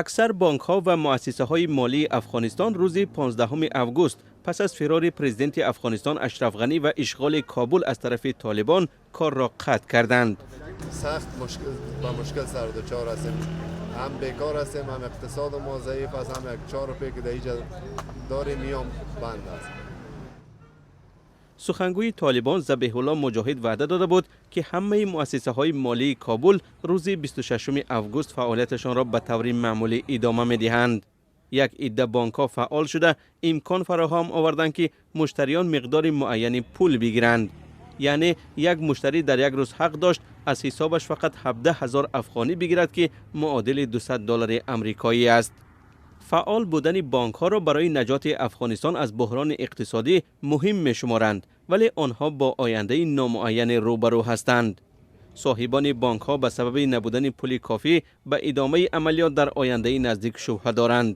Аксар бонкҳо ва муассисаҳои молии Афғонистон рӯзи 15 август пас аз фирори президенти Афғонистон Ашраф Ғанӣ ва ишғоли Кобул аз тарафи Толибон корро қатъ карданд. Сахт мушкил, ба мушкил сар дучор ҳастем. Ҳам бекор ҳастем, ҳам иқтисоди мо заиф аст, ҳам як 4 рупе ки дар инҷа дорем, миём банд аст. Сухангӯи Толибон Забеҳулло Муҷоҳид ваъда дода буд, ки ҳамаи муассисаҳои молии Кобул рӯзи 26 август фаъолияташонро ба таври маъмулӣ идома медиҳанд. Як идда бонкҳо фаъол шуда, имкон фароҳам оварданд, ки муштариён миқдори муайяни пул бигиранд. Яъне як муштарӣ дар як рӯз ҳақ дошт аз ҳисобаш фақат 17 ҳазор афғонӣ бигирад, ки муодили 200 доллари амрикоӣ аст. Фаъол будани бонкҳоро барои наҷоти Афғонистон аз буҳрони иқтисодӣ муҳим мешуморанд, вале онҳо бо ояндаи номуайяне рӯбарӯ ҳастанд. Соҳибони бонкҳо ба сабаби набудани пули кофӣ ба идомаи амалиёт дар ояндаи наздик шубҳа доранд.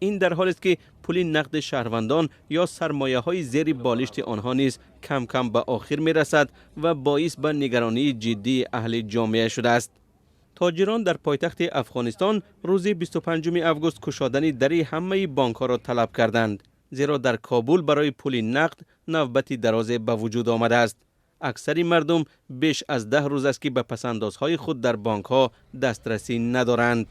Ин дар ҳолест, ки пули нақди шаҳрвандон ё сармояҳои зери болишти онҳо низ кам кам ба охир мерасад ва боис ба нигаронии ҷиддии аҳли ҷомеа шудааст. Тоҷирон дар пойтахти Афғонистон рӯзи 25 август кушодани дари ҳамаи бонкҳоро талаб карданд, зеро дар Кобул барои пули нақд навбати дарозе ба вуҷуд омадааст. Аксари мардум беш аз 10 рӯз аст, ки ба пасандозҳои худ дар бонкҳо дастрасӣ надоранд.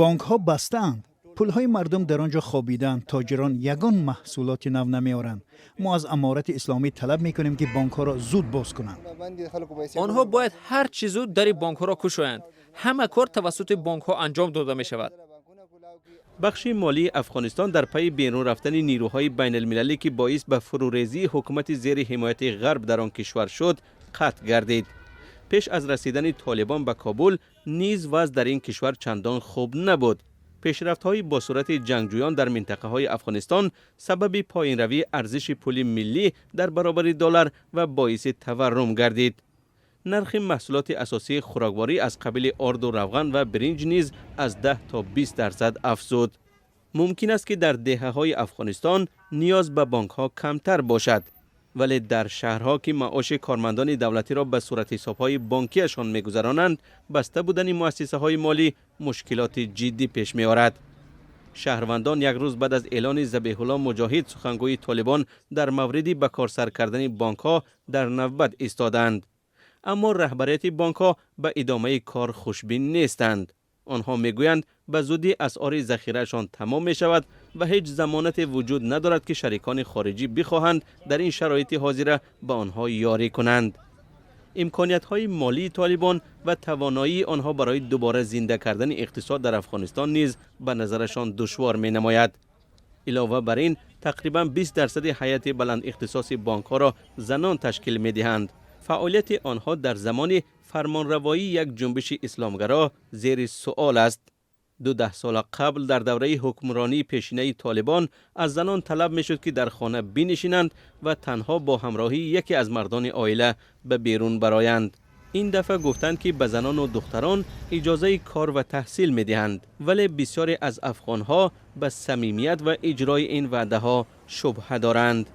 Бонкҳо бастаанд, пулҳои мардум дар он ҷо хобидаанд. Тоҷирон ягон маҳсулоти нав намеоранд. Мо аз Аморати Исломӣ талаб мекунем, ки бонкҳоро зуд боз кунанд. Онҳо бояд ҳар чӣ зуд дари бонкҳоро кушоянд. Ҳама кор тавассути бонкҳо анҷом дода мешавад. Бахши молии Афғонистон дар пайи берун рафтани нирӯҳои байналмилалӣ, ки боис ба фурӯрезии ҳукумати зери ҳимояти ғарб дар он кишвар шуд, қатъ гардид. Пеш аз расидани Толибон ба Кобул низ вазъ дар ин кишвар чандон хуб набуд. Пешрафтҳои босуръати ҷангҷӯён дар минтақаҳои Афғонистон сабаби поинравии арзиши пули миллӣ дар баробари доллар ва боиси таваррум гардид. Нархи маҳсулоти асосии хӯрокворӣ аз қабили орду, равған ва биринҷ низ аз 10 то 20% афзуд. Мумкин аст, ки дар деҳаҳои Афғонистон ниёз ба бонкҳо камтар бошад, вале дар шаҳрҳо, ки маоши кормандони давлатиро ба суратҳисобҳои бонкиашон мегузаронанд, баста будани муассисаҳои молӣ мушкилоти ҷиддӣ пеш меорад. Шаҳрвандон як рӯз баъд аз эълони Забеҳулло Муҷоҳид, сухангӯи Толибон, дар мавриди ба кор сар кардани бонкҳо дар навбат истоданд, аммо раҳбарияти бонкҳо ба идомаи кор хушбин нестанд. Онҳо мегӯянд, ба зудӣ асъори захираашон тамом мешавад ва ҳеҷ замонате вуҷуд надорад, ки шарикони хориҷӣ бихоҳанд дар ин шароити ҳозира ба онҳо ёрӣ кунанд. Имкониятҳои молии Толибон ва тавоноии онҳо барои дубора зинда кардани иқтисод дар Афғонистон низ ба назарашон душвор менамояд. Илова бар ин, тақрибан 20 дарсади ҳайати баландихтисоси бонкҳоро занон ташкил медиҳанд. Фаъолияти онҳо дар замони фармонравоии як ҷунбиши исломгаро зери суол аст. 2 даҳсола қабл, дар давраи ҳукмронии пешинаи Толибон, аз занон талаб мешуд, ки дар хона бинишинанд ва танҳо бо ҳамроҳии яке аз мардони оила ба берун бароянд. Ин дафъа гуфтанд, ки ба занону духтарон иҷозаи кор ва таҳсил медиҳанд, вале бисёре аз афғонҳо ба самимият ва иҷрои ин ваъдаҳо шубҳа доранд.